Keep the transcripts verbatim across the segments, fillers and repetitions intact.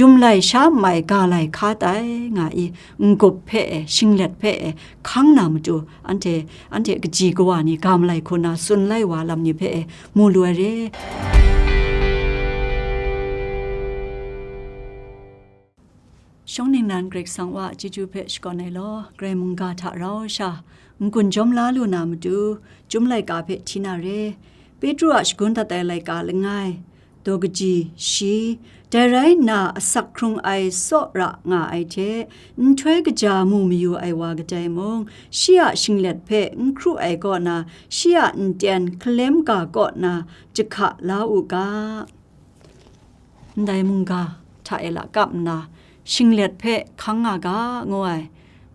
Jum lai sha mai ga lai hka tai nga i, n-gup hpe e, shinglet hpe e, hkang na matu, anhte, anhte kaji kawa ni ga malai hku na tsun lai wa lam ni hpe e, mu lu ai re. Shawng ningnan Karai Kasang wa chyeju hpe shakawn ai law, Karai mungga hta rau sha, n-gun jawm la lu na matu, Chyum laika hpe hti na re. Petru a shagun dat ai laika langai, daw kaji shi, dai rai nna asak hkrung ai tsawra nga ai hte, nhtoi kaja mu mayu ai wa kadai mung, shi a shinglet hpe n hkru ai kaw na, shi a nten hkalem ga kaw na, jahka la u ga. Ndai mungga hta e lakap nna, shinglet hpe hkang nga ga, ngu ai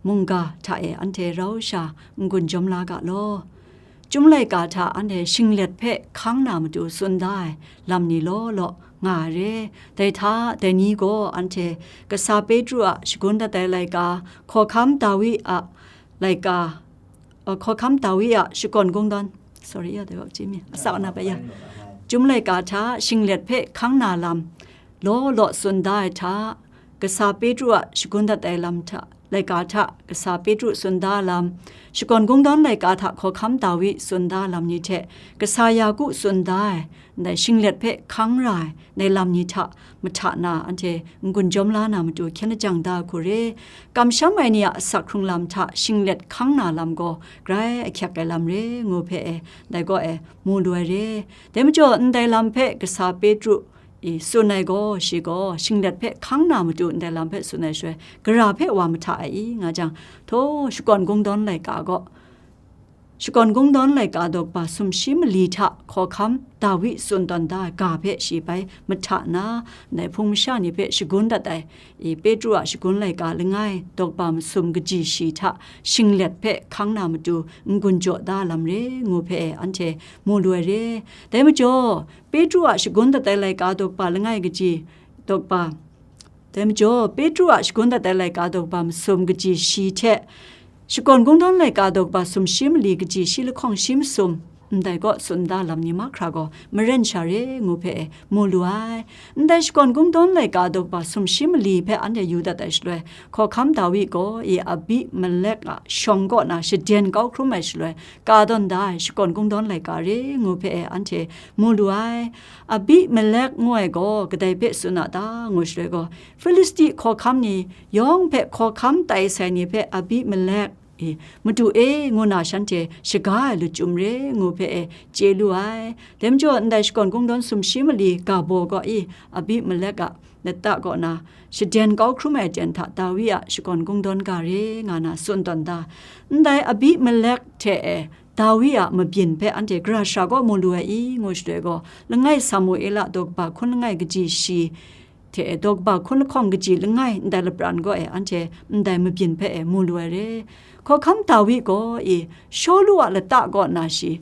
mungga hta e anhte rau sha n-gun jawm la ga law. Chyum laika hta anhte shinglet hpe hkang na matu tsun da ai lam ni law law nga ai re. Dai hta, dai ni gaw anhte kasa Petru a shagun dat ai laika, hkawhkam Dawi a laika, uh, hkawhkam Dawi a shakawn kungdawn, sorry, ya, dai wa chye mi, asak na pa ya. Chyum laika hta shinglet hpe hkang na lam law law tsun da ai hta, kasa Petru a shagun dat ai lam hta, laika hta kasa Petru tsun da lam, shakawn kungdawn laika hta hkawhkam Dawi tsun da lam ni hte, kasa Yaku tsun da ai, ndai shinglet hpe hkang ra ai, ndai lam ni hta mahta na anhte n-gun jawm la na matu hkyen lajang da hku re. Kamsham ai ni a asak hkrung lam hta shinglet hkang na lam gaw grai ahkyak ai lam re, ngu hpe e, dai gaw e, mu lu ai re. Dai majaw, ndai lam hpe kasa Petru i tsun ai gaw, shi gaw shinglet hpe hkang na matu ndai lam hpe tsun ai shaloi, gara hpe wa mahta ai i, nga jang, htaw shakawn kungdawn laika gaw, shakawn kungdawn laika daw kaba sumshi mali hta hkawhkam Dawi tsun tawn da ai ga hpe shi bai mahta na, ndai hpung masha ni hpe shagun dat ai, i Petru a shagun laika langai, daw kaba masum kaji shi hta shinglet hpe hkang na matu n-gun jaw da lam re, ngu hpe e anhte mu lu ai re. Dai majaw, Petru a shagun dat ai laika daw kaba langai kaji, daw kaba, dai majaw, Petru a shagun dat ai laika daw kaba masum kaji shi hte, shakawn kungdawn laika daw kaba sumshi mali kaji shi lahkawng shi masum, ndai kaw tsun da lam ni mahkra gaw maren sha re, ngu hpe e mu lu ai. Ndai shakawn kungdawn laika daw kaba sumshi mali hpe anhte yu dat ai shaloi, hkawhkam Dawi gaw i Abimelek a shawng kaw na shaden kau hkrum ai shaloi, ka tawn da ai shakawn kungdawn laika re, ngu hpe e anhte mu lu ai. Abimelek ngu ai gaw kadai hpe tsun a ta, ngu shaloi gaw, Hpilisti hkawhkam ni yawng hpe hkawhkam tai sai ni hpe Abimelek, e, Madu e, ngu na shanhte shaga ai lachyum re, ngu hpe e chye lu ai. Dai majaw, ndai shakawn kungdawn sumshi mali ga baw gaw i Abimelek a lata kaw na shaden kau hkrum ai aten hta Dawi a shakawn kungdawn ga re, nga na tsun tawn da. Ndai Abimelek hte e Dawi a mabyin hpe anhte gara sha kaw mu lu ai i, ngu shaloi gaw, langai Samuela daw kaba hkun langai kaji shi hte e daw kaba hkun lahkawng kaji langai ndai lapran gaw e anhte ndai mabyin hpe e mu lu ai re. Hkawhkam Dawi gaw i Shawlu a lata kaw na shi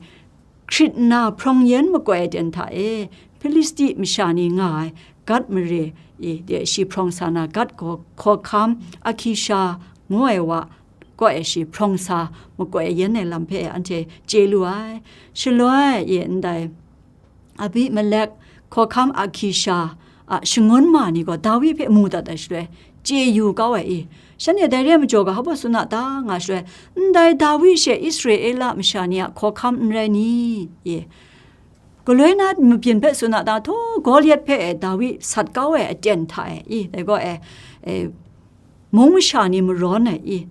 hkrit nna hprawng yen makoi ai ten hta e, Hpilisti masha ni nga ai Gat mare i de shi hprawng sa na, Gat gaw hkawhkam Akisha ngu ai wa kaw e shi hprawng sa makoi yen ai lam hpe anhte chye lu ai. Shaloi e ndai Abimelek, hkawhkam Akisha a shangun ma ni gaw Dawi hpe mu dat ai shaloi, chye yu kau ai i, shanhte dai re ai majaw ga hpa tsun a ta, nga shaloi, ndai Dawi she Israela masha ni a hkawhkam n rai ni? I, galoi na mabyin hpe tsun a ta, htaw Goliat hpe e Dawi sat kau ai aten hta e, i, dai gaw e, e, mung masha ni marawn ai i,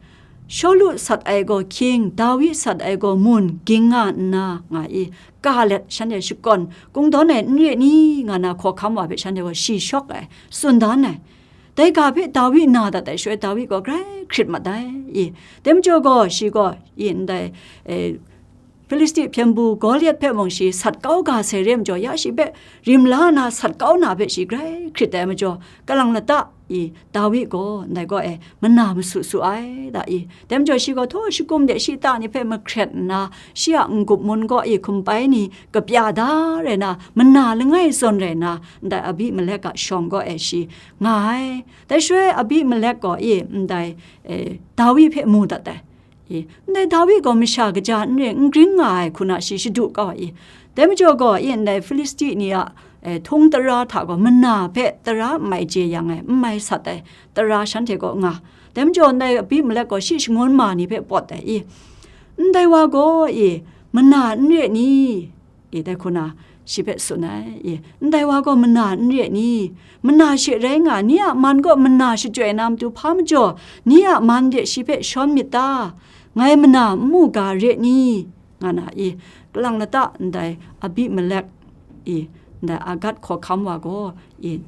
Shawlu sat ai gaw hkying, Dawi sat ai gaw mun, ging nga nna, nga i, ka let shanhte shakawn kungdawn ai n re ni, nga na hkawhkam wa hpe shanhte gaw shi shawk ai, tsun dan ai. Dai ga hpe Dawi na dat ai shaloi, Dawi gaw grai hkrit mat ai i, dai majaw gaw shi gaw i ndai, e, Hpilisti hpyen du Goliat hpe mung shi sat kau ga sai re ai majaw, ya shi hpe rim la na sat kau na hpe shi grai hkrit ai majaw, kalang lata i Dawi gaw ndai gaw e mana masu su ai da i. Dai majaw shi gaw htaw shagum de shi ta ni hpe mahkret nna, shi a n-gup mun gaw i hkum pai ni kapya da rai na, mana langai zawn rai na, ndai Abimelek a shawng gaw e shi nga ai. Dai shaloi Abimelek gaw i ndai, e, Dawi hpe mu dat ai. I, ndai Dawi gaw masha kaja n re, n gring nga ai hku na shi shadu kau ai i. Dai majaw gaw, i, ndai Hpilisti ni a e, htung tara hta gaw mana hpe tara n mai chye yang ai, n mai sat ai tara shanhte kaw nga. Dai majaw ndai Abimelek gaw shi shangun ma ni hpe pawt ai i, "Ndai wa gaw i, mana n re ni?" i, dai hku na shi hpe tsun ai i, "Ndai wa gaw mana n re ni? Mana she rai nga, ni a man gaw mana shachyoi na matu hpa majaw, ni a man de shi hpe shawn myit ta? Ngai mana n mu ga re ni?" nga na i, kalang lata ndai Abimelek i, ndai Agat hkawhkam wa gaw i,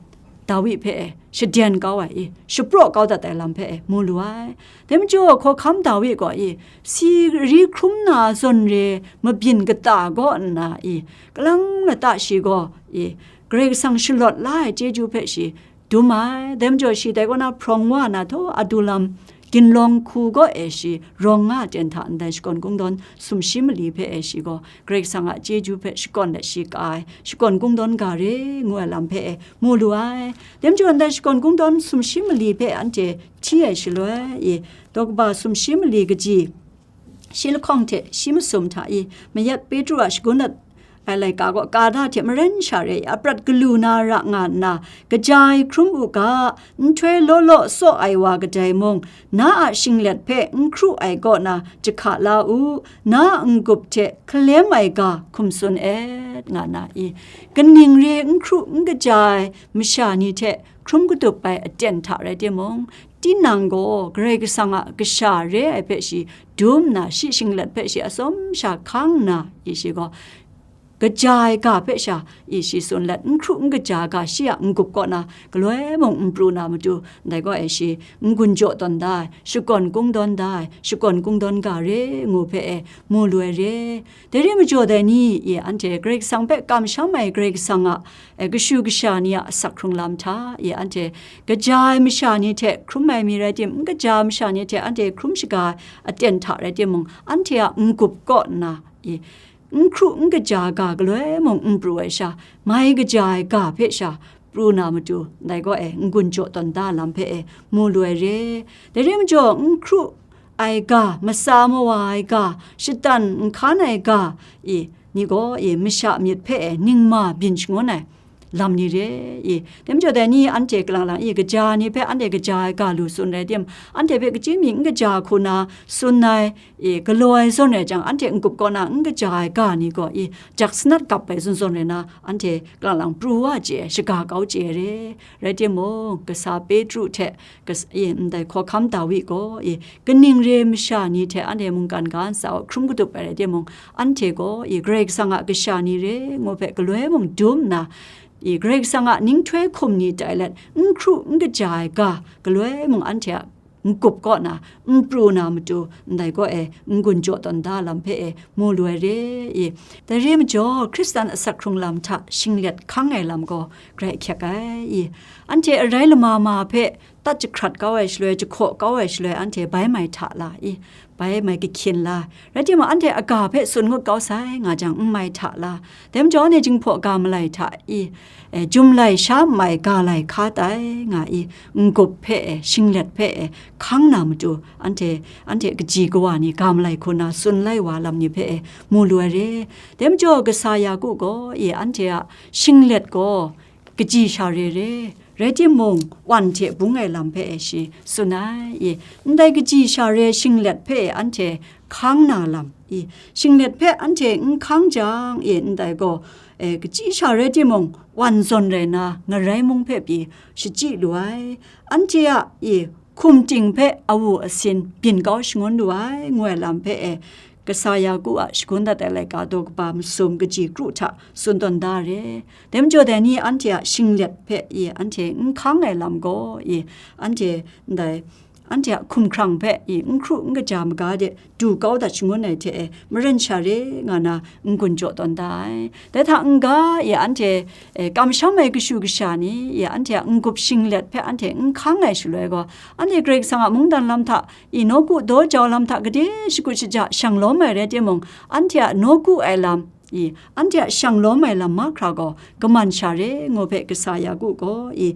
Dawi hpe e shaden kau ai i, shapraw kau dat ai lam hpe e mu lu ai. Dai majaw, hkawhkam Dawi gaw i, si ri hkrum na zawn re mabyin kata gaw nna i, kalang lata shi gaw i, Karai Kasang shalawt la ai chyeju hpe shi dum ai. Dai majaw, shi dai kaw na hprawng wa na htaw, Adulam ginlawng hku gaw e shi rawng nga ten hta ndai shakawn kungdawn sumshi mali hpe e shi gaw Karai Kasang a chyeju hpe shakawn let shi ka ai, shakawn kungdawn ga re ngu ai lam hpe e mu lu ai. Dai majaw, ndai shakawn kungdawn sumshi mali hpe anhte hti ai shaloi i, daw kaba sumshi mali kaji shi lahkawng hte shi masum hta i, mayat Petru a shagun dat ai laika gaw, Kada hte maren sha re i, aprat galu na ra nga nna, kaja ai hkrum u ga, nhtoi law law tsaw ai wa kadai mung, na a shinglet hpe n hkru ai kaw na jahka la u, na a n-gup hte hkalem ai ga hkum tsun et, nga na i, kaning re n hkru n kaja ai masha ni hte hkrum katup ai aten hta rai timung, tinang gaw Karai Kasang a kasha re ai hpe shi dum nna, shi shinglet hpe shi atsawm sha hkang nna, i shi gaw, kaja ai ga hpe sha, i shi tsun let, n hkru n kaja ga shi a n-gup kaw na galoi mung n pru na matu, ndai gaw e shi n-gun jaw tawn da ai, shakawn kungdawn da ai, shakawn kungdawn ga re ngu hpe e mu lu ai re. Dai re majaw dai ni, i anhte Karai Kasang hpe kamsham ai Karai Kasang a, e, kashu kasha ni a asak hkrung lam hta, i anhte kaja ai masha ni hte hkrum ai mi rai tim, n kaja ai masha ni hte anhte hkrum shaga ai aten hta rai timung, anhte a n-gup kaw nna, i, n hkru n kaja ga galoi mung n pru ai sha, mai kaja ai ga hpe sha pru na matu, dai gaw e n-gun jaw tawn da lam hpe e mu lu ai re. Dai re majaw, n hkru ai ga, matsa mawa ai ga, shatan n hkan ai ga, i, ni gaw, i, masha myit hpe e ningma byin shangun ai lam ni re, i. Dai majaw dai ni anhte kalang lang, i, kaja ni hpe anhte kaja ai ga lu tsun rai tim, anhte hpe kachyi mi n kaja hku na tsun ai, i, galaw ai zawn rai jang, anhte n-gup kaw na n kaja ai ga ni gaw, i, jak sanat gap ai zawn zawn rai na, anhte kalang lang pru wa chye, shaga kau chye re. Rai timung, kasa Petru hte kas-, i, ndai hkawhkam Dawi gaw, i, kaning re masha ni hte anhte mungkan ga ntsa hkrum katup ai rai timung, anhte gaw, i, Karai Kasang a kasha ni re ngu hpe galoi mung dum nna, i, Karai Kasang a ninghtoi hkum ni tai let, n hkru n kaja ai ga, galoi mung anhte a n-gup kaw na, n pru na matu, ndai gaw e n-gun jaw tawn da lam hpe e mu lu ai re, i. Dai re majaw, Hkristan asak hkrung lam hta shinglet hkang ai lam gaw grai ahkyek ai, i. Anhte arai lama ma hpe tat jahkrat kau ai shaloi, jahkaw kau ai shaloi, anhte bai mai hta la, i, bai mai kahkyin la, rai timung, anhte aga hpe tsun ngut kau sai nga jang, n mai hta la, dai majaw, anhte jinghpaw ga malai hta i, e, jum lai sha n mai ga lai hka tai nga i, n-gup hpe e, shinglet hpe e, hkang na matu, anhte, anhte kaji kawa ni ga malai hku na tsun lai wa lam ni hpe e mu lu ai re. Dai majaw, kasa Yaku gaw, i, anhte a shinglet gaw, kaji sha re re, rai timung, wan hte bung ai lam hpe e shi tsun ai, i, ndai kaji sha re shinglet hpe e anhte hkang na lam, i, shinglet hpe anhte n hkang jang, i, ndai gaw, e, kaji sha rai timung, wan zawn rai na, ngarai mung hpe pyi shachyi lu ai, anhte a, i, hkum ting hpe awu asin byin kau shangun lu ai, ngu ai lam hpe e, kasa Yaku a shagun dat ai laika daw kaba masum kaji kru hta tsun tawn da re. Dai majaw dai ni anhte a shinglet hpe i anhte n hkang ai lam gaw i, anhte ndai, anhte a hkumhkrang hpe i n hkru n kaja maga de du kau dat shangun ai hte e, maren sha re nga na n-gun jaw tawn da ai. Dai hta n-ga i anhte, e, kamsham ai kashu kasha ni i anhte a n-gup shinglet hpe anhte n hkang ai shaloi gaw, anhte Karai Kasang a mungdan lam hta i nawku daw jau lam hta gade shakut shaja shang lawm ai rai timung, anhte a nawku ai lam i anhte a shang lawm ai lam mahkra gaw kaman sha re ngu hpe kasa Yaku gaw i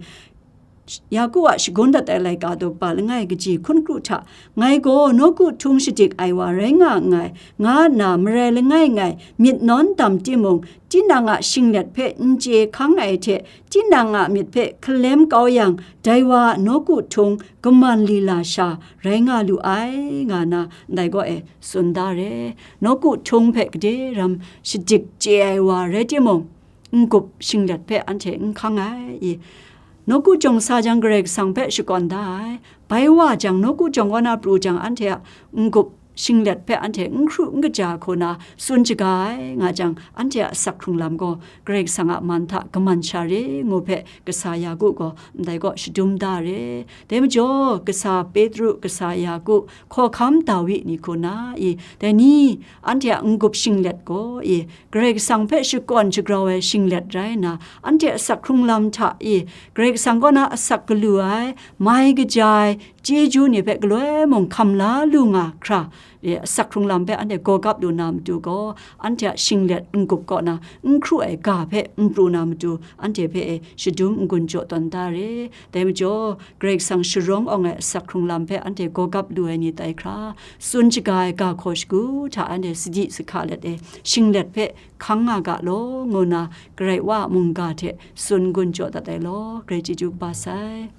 Yaku a shagun dat ai laika daw kaba langai kaji hkun kru hta, ngai gaw nawku htung shadik ai wa rai nga nngai, nga nna marai langai ngai myit nawn dam timung, tinang a shinglet hpe n chye hkang ai hte, tinang a myit hpe hkalem kau yang, dai wa a nawku htung kaman lila sha rai nga lu ai, nga na ndai gaw e tsun da re. Nawku htung hpe gade ram shadik chye ai wa rai timung, n-gup shinglet hpe anhte n hkang ai i. Nawku jawng sa jang Karai Kasang hpe shakawn da ai. Bai wa jang, nawku jawng kaw na pru jang, anhte a n-gup shinglet hpe anhte n hkru n kaja hku na tsun shaga ai, nga jang, anhte a asak hkrung lam gaw Karai Kasang a man hta kaman sha re ngu hpe kasa Yaku gaw ndai kaw shadum da re. Dai majaw, kasa Petru, kasa Yaku, hkawhkam Dawi ni hku na i, dai ni, anhte a n-gup shinglet gaw i, Karai Kasang hpe shakawn shagrau ai shinglet rai nna, anhte asak hkrung lam hta i, Karai Kasang kaw na asak galu ai, mai kaja ai, chyeju ni hpe galoi mung hkam la lu nga hkra, e, asak hkrung lam hpe anhte gawgap lu na matu gaw, anhte a shinglet n-gup kaw na n hkru ai ga hpe n pru na matu, anhte hpe e shadum n-gun jaw tawn da re. Dai majaw, Karai Kasang sharawng awng ai asak hkrung lam hpe anhte gawgap lu ai ni tai hkra, tsun shaga ai ga hkaw shagu hta anhte sadi sahka let e, shinglet hpe hkang nga ga law, ngu nna Karai Wa a mungga hte tsun n-gun jaw dat ai law, Karai chyeju kaba sai.